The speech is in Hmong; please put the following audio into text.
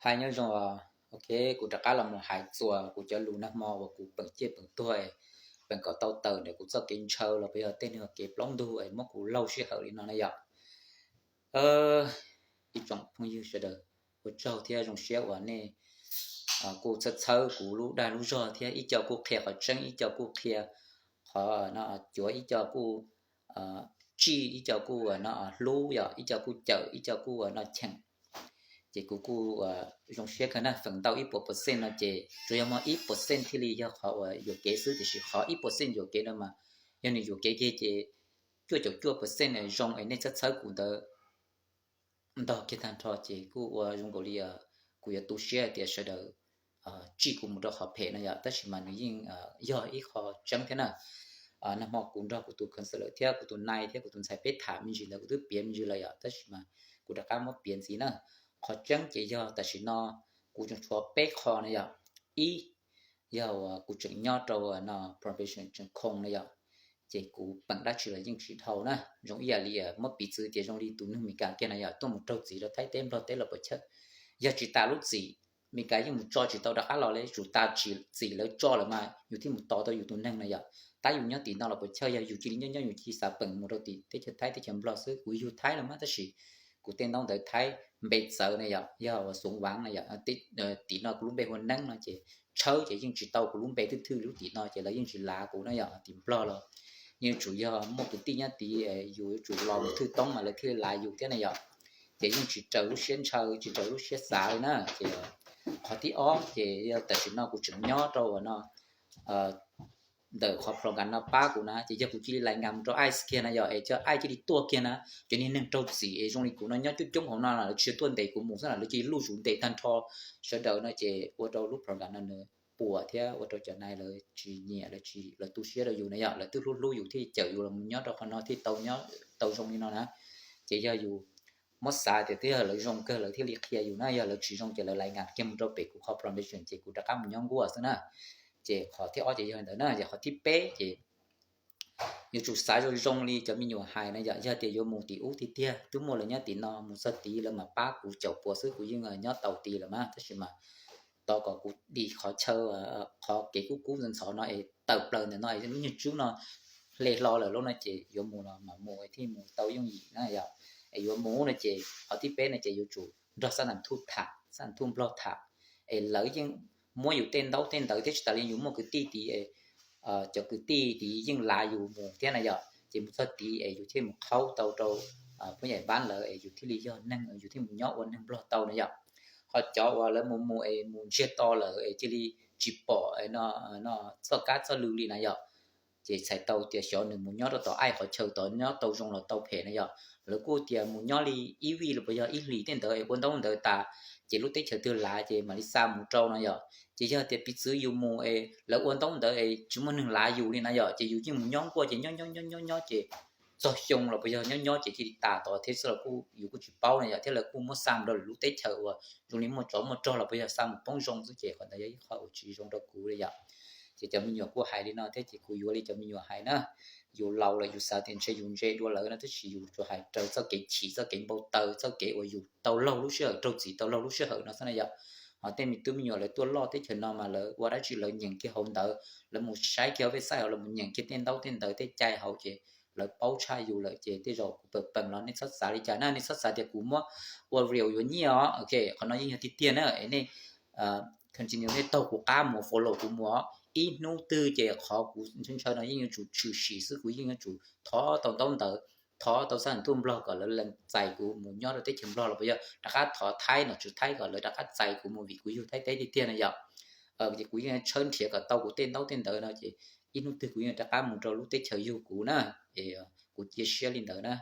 Nqaij nyob zoo os. Ok, kuv rov qab los mus hais txuas kuv cov lus nag hmo uas kuv peem ciaj peem tuag, peem kom tau tawm ntawm kuv txoj kev ntshaw los puas yog tej neeg kev plaub ntug es muab kuv laug sij hawm li no na yom. Ib tsoom phooj ywg sawv daws, ua tsaug thiab zoo siab uas nej kuj txhawb txhawb kuv lub dag lub zog thiab ib co kuj qhia qhov tseeb, ib co kuj qhia qhov no, cuav ib co kuj tsij, ib co kuj no hlub yom, ib co kuj cawm, ib co kuj no cheem. Ces kuv kuj zoo siab kawg na, feem ntau ib puas percent no ces tsuas yog muaj ib percent thiaj li yog qhov uas yuam kev xwb, tiam sis qhov ib percent yuam kev no mas yog nws yuam kev kiag ces cuaj caum cuaj percent zoo es nej txhawb txhawb kuv ntawd ntog kiag tag nrho ces kuj ua zoo nkaus li kuv yuav tu siab tias sawv daws tsij kuv mus rau qhov phem no yom, tab sis mas nws yeej yog ib qho tseeb thiab na. Nag hmo kuv nrog kuv tus counselor thiab kuv tus nai thiab kuv tus ntxhais peb tham me ntsis ntawd kuv twb piav me ntsis lawm yom, tab sis mas kuv rov qab muab piav ntxiv na. Qhov tseeb ces yog tam sim no kuv tseem tshuav peb qho na yom. Ib, yog uas kuv tseem nyob rau no probation tseem khoo na yom, ces kuv peem dab tsi los yeej tsis dhau na. Zoo ib yam li muab piv txwv tias zoo li tus neeg Meskas kiag na yom, tuaj mus raug txim rau Thaib teb Nplog teb los puas chawj, yog tsis tas lub txim Meskas yeej mus tso tsis tau rov qab los li, tsum tas txim lawv tso lawm mas yus thiaj mus tos tau yus tus neeg na yom. Tab yus nyob tim no los puas chawj, yog yus cia li nyob nyob yus cia li xav peem mus rau tim teb chaws Thaib teb chaws Nplog xwb. Kuv yug Thaib los mas tab sis kuv tej ntaub ntawv Thaib npe txawv na yom, yog uas xuv vav na yom. Tim no kuv lub npe hu ua Neeb no ces tshawb ces yeej tsis tau kuv lub npe twb thwj lub tim no ces lawv yeej tsis lav kuv na yom. Tim Nplog los yeej yuav tsum yog muaj kwv tij nyob tid, yus yuav tsum los mus thwj toob mas lawv thiaj li lav yus thiab na yom. Ces yeej tsis raws lub siab ntshaw, tsis raws lub siab xav li na. Ces qhov thib ob ces yog tam sim no kuv tseem nyob rau uas no ntawm qhov program no pab kuv na, ces yog kuv cia li lais nkas mus rau ICE kiag na yom, es cov ICE cia li tuaj kiag na, cov niag neeg raug txim es zoo li kuv no nyob coob coob hauv no lawv tsis tuaj ntes kuv mus xwb na, lawv cia li luj zus ntes tag nrho sawv daws no ces ua rau lub program no nws puas thiab ua rau cov nai lawv tsis nyiam, lawv tsis, lawv tu siab rau yus na yom, lawv twb hlub hlub yus thiaj cawm yus los mus nyob rau qhov no thiaj tau nyob tau zoo li no na. Ces yog yus muab xav tias twb yog lawv zoo kawg lawv thiaj li qhia yus na, yog lawv tsis zoo ces lawv lais nkas kiag mus rau pem kuv qhov probation ces kuv rov qab mus nyob nkuaj xwb na. Ces qhov thib ob ces yog ntawd na, yog qhov thib peb ces yuav tsum xav zoo zoo li cov me nyuam hais na yom, yog tias yuav mus tim ub tiag tiag twb muaj lawv nyob tim no, mus txog tid lawv mam pab kuv caum puas xwb kuv yeej nyob tau tid lawm mas, tab sis mas tos kom kuv dim qhov chaw, qhov kev kub kub ntxhov ntxhov no es tawm plaws ntawm no es lub nyuag tswb no hle hlo lawm lauj no ces yuav mus los mam mus thiaj mus tau yooj yim na yom. Es yuav mus no ces qhov thib peb no ces yuav tsum nrog xab nam thuj tham, xab nam thuj Nplog tham, es lawv yeej muab yus tej ntaub tej ntawv thiab tsis tas li yus muaj kwv tij tid, cov kwv tij tid yeej lav yus mus thiab na yom, ces mus txog tid es yus thiaj mus qhaub tau rau phooj ywg Npab lawv es yus thiaj li yog neeg, yus thiaj mus nyob ua neeg Nplog tau na yom. Ho cov uas lawv mus mus es mus ntsiag to lawm es cia li tsis pom no txoj kab txoj lw li na yom, ces txhais tau tias xyov nws mus nyob rau tom ICE qhov chaw tod nyob tau zoo los tau phem na yom. Lawv kuj tias mus nyob li ib vij los puas yog ib hlis tej ntawd es ua ntaub ntawv tas, ces lub teb chaws twg lav ces mam li xa mus rau no yom. Ces yog tias piv txwv yus mus es lawv ua ntaub ntawv es tsis muaj neeg lav yus li na yom, ces yus yeej mus nyob nkuaj ces nyob nyob nyob nyob nyob ces txog xyoo los puas yog nyob nyob ces cia li tas tod thiab xwb los kuj yus kuj tsis paub na yom, thiab lawv kuj muab xa mus rau lwm lub teb chaws uas zoo li muaj tsov muaj rog los puas yog xa mus poob zoo xwb, ces qhov ntawd yog ib qho uas tsis zoo rau kuv li yom. Ces cov me nyuam kuj hais li no thiab ces kuv yuav li cov me nyuam hais na. Yus laus lawm yus xav tias ntshe yus ntse dua lawv no, tab sis yus tsuas hais raws txoj kev chim, txoj kev npau taws, txoj kev uas yus tau laug lub sij hawm, raug txim tau laug lub sij hawm no xwb na yom. Ho tej me tub me nyuam lawv tuaj loj teb chaws no mas lawv ua dab tsi lawv nyeem kiag hauv ntawv, lawv mus saib kiag hauv website, lawv mus nyeem kiag tej ntaub tej ntawv tej cai hauv ces lawv paub tshaj yus lawm. Ces tej zaum kuv peem peem los nej txhob xav li cas na, nej txhob xav tias kuv muab ua review yuav nyiaj os. Ok, qhov no yeej yog tiag tiag na, es nej continue, nej taug kuv qab mus, follow kuv mus os. Ib hnub twg ces qhov kuv ntshaw ntshaw no yeej yuav tsum tshwm sim xwb, kuv yeej yuav tsum thov tau ntaub ntawv, thov tau xab nam thuj Nplog kom lawv lees txais kuv mus nyob rau teb chaws Nplog los puas yog rov qab thov Thaib nom tswv Thaib kom lawv rov qab txais kuv mus vim kuv yug Thaib teb tiag tiag na yom. Ces kuv yeej tshawb nrhiav kom tau kuv tej ntaub tej ntawv no ces ib hnub twg kuv yeej rov qab mus rau lub teb chaws yug kuv na. Es kuv cia siab li ntawd na.